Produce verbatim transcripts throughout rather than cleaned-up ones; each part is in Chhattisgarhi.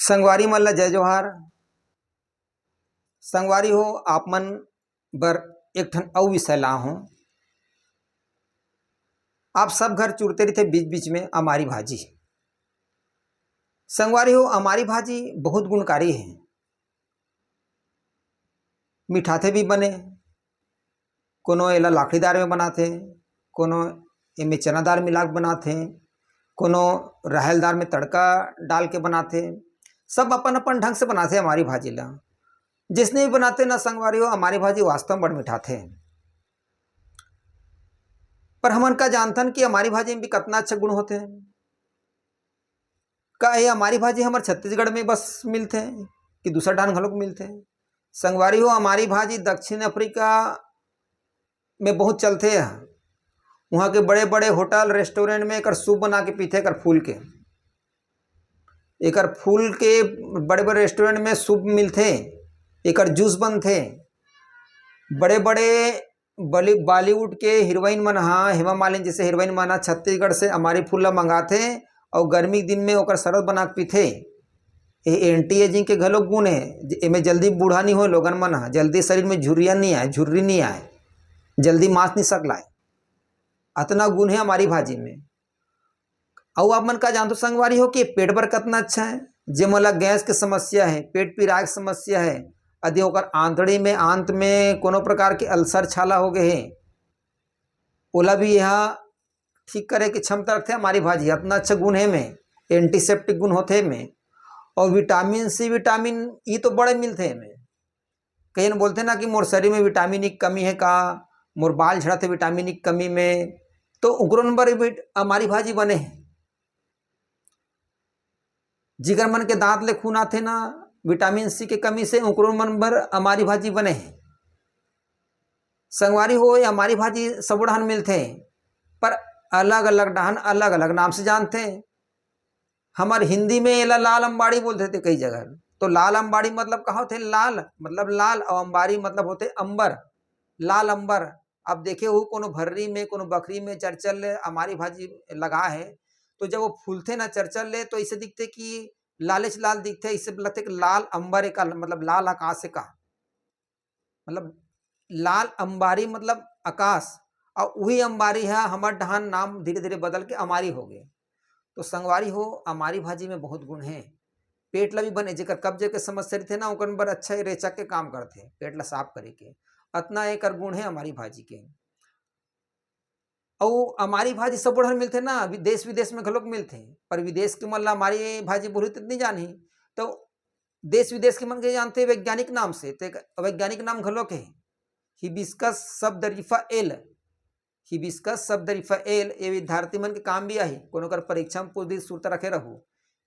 संगवारी मन ला जय जोहार। संगवारी हो, आप मन बर एक ठन अउ विषय ला हूँ। आप सब घर चुरते रहिथे बीच बीच में अमारी भाजी। संगवारी हो, अमारी भाजी बहुत गुणकारी है, मिठाथे भी बने। कोनो एला लाखड़ी दार में बनाथे, कोनो एमे चना दार मिला के बनाथे, कोनो राहेल दार में तड़का डाल के बनाथे। सब अपन अपन ढंग से बनाथे अमारी भाजी ला। जिसने भी बनाथे ना संगवारी हो, अमारी भाजी वास्तव में बड़ मिठाथे। पर हमन का जानथन कि अमारी भाजी में भी कतना अच्छा गुण होथे? का ये अमारी भाजी हमर छत्तीसगढ़ में बस मिलथे कि दूसरा ढान घलोक मिलथे? संगवारी हो, अमारी भाजी दक्षिण अफ्रीका में बहुत चलथे। वहाँ के बड़े बड़े होटल रेस्टोरेंट में एकर सूप बना के पीथे, एकर फूल के। एकर फूल के बड़े बड़े रेस्टोरेंट में सूप मिलथे, एकर जूस बनथे। बड़े बड़े बॉली- बॉलीवुड के हीरोइन मन हा, हेमा मालिनी जैसे हीरोइन मन हा छत्तीसगढ़ से अमारी फूल ला मंगाथे और गर्मी के दिन में ओकर शरबत बना के पीथे। ये एंटी एजिंग के घलो गुण है, ज- एमे जल्दी बूढ़ा नहीं होए लोगन मन हा, जल्दी शरीर में झुर्रिया नहीं आए, झुर्री नहीं आए, जल्दी मांस नहीं सकलाए, अतना गुण है अमारी भाजी में। अउ आप मन का जानथो संगवारी हो कि पेट बर कतना अच्छा है? जे मन ला गैस के समस्या है, पेट पिराए के समस्या है, यदि ओकर आंतड़ी में, आंत में कोनो प्रकार के अल्सर छाला हो गए है, ओला भी यह ठीक करे के क्षमता रखथे अमारी भाजी। अतना अच्छा गुण है में, एंटीसेप्टिक गुण होथे में। और विटामिन सी, विटामिन ई तो बड़े मिलथे में। कई झन बोलथे ना कि मोर शरीर में विटामिन ई की कमी है का, मोर बाल झड़त है विटामिन ई की कमी में, तो उकरो मन बर भी अमारी भाजी बने है। जिकर मन के दांत ले खून आथे ना विटामिन सी के कमी से, उकरो मन बर अमारी भाजी बने है। संगवारी हो, ये अमारी भाजी सबो ढान मिलथे, पर अलग-अलग ढान अलग-अलग नाम से जानथे। हमर हिंदी में एला लाल अंबाड़ी बोलथे ते कई जगह। तो लाल अंबाड़ी मतलब का होथे? लाल मतलब लाल, और अंबारी मतलब होथे अंबर, लाल अंबर। अब देखे हो कोनो भर्री में, कोनो बखरी में चरचर ले अमारी भाजी लगा है, तो जब वो फूलथे ना चरचर ले, तो ऐसे दिखथे कि लालेच लाल दिखथे, ऐसे लगथे कि लाल अंबर का, मतलब लाल आकाश का, मतलब लाल अंबारी मतलब आकाश। और वही अंबारी है हमर ढान नाम धीरे धीरे बदल के अमारी हो गए। तो संगवारी हो, अमारी भाजी में बहुत गुण है। पेट ला भी बने, जेकर कब्ज के समस्या रहिथे ना, ओकर बर अच्छा रेचक के काम करथे, पेट ला साफ करे के। अतना एकर गुण है अमारी भाजी के। अउ अमारी भाजी सबो ढंग मिलथे ना, वि-, देश विदेश में घलोक मिलथे, पर विदेश के मन ला अमारी भाजी बोलही त नहीं जानही। तो देश विदेश के मन के जानथे वैज्ञानिक नाम से, तो एक वैज्ञानिक नाम घलोक है हिबिस्कस सबदरिफा एल। हिबिस्कस सबदरिफा एल, ये विद्यार्थी मन के काम भी आही, कोनो कर परीक्षा में पूछ दी, सुरता रखे रहू।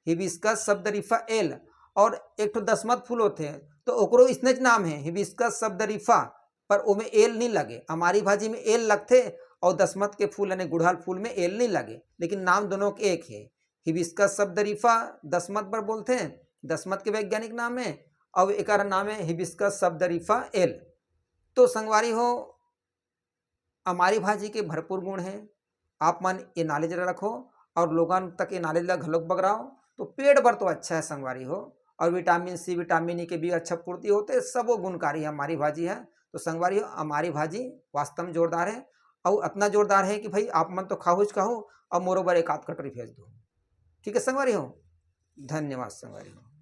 हिबिस्कस सबदरिफा एल, और एक ठो दसमत फूल होथे, तो ओकरो इसनेच नाम है हिबिस्कस सबदरिफा, पर ओमे एल नहीं लगे। अमारी भाजी में एल लगथे और दसमत के फूल यानी गुड़हल फूल में एल नहीं लगे, लेकिन नाम दोनों के एक है। हिबिस्कस सबदरिफा दसमत बर बोलथे, दसमत के वैज्ञानिक नाम है, और एकर नाम है हिबिस्कस सबदरिफा एल। तो संगवारी हो, अमारी भाजी के भरपूर गुण है, आप मन ये नॉलेज ला रखो और लोगन तक ये नॉलेज ला घलोक बगराओ, तो पेट बर तो अच्छा है संगवारी हो। और विटामिन सी, विटामिन ई के भी अच्छा पूर्ति होथे, सबो गुणकारी है अमारी भाजी है। तो संगवारी हो, अमारी भाजी वास्तव में जोरदार है, और अतना जोरदार है कि भाई आप मन तो खाहूच खाहू, और मोरो बर एक आध कटोरी भेज दो। ठीक है संगवारी हो, धन्यवाद संगवारी हो।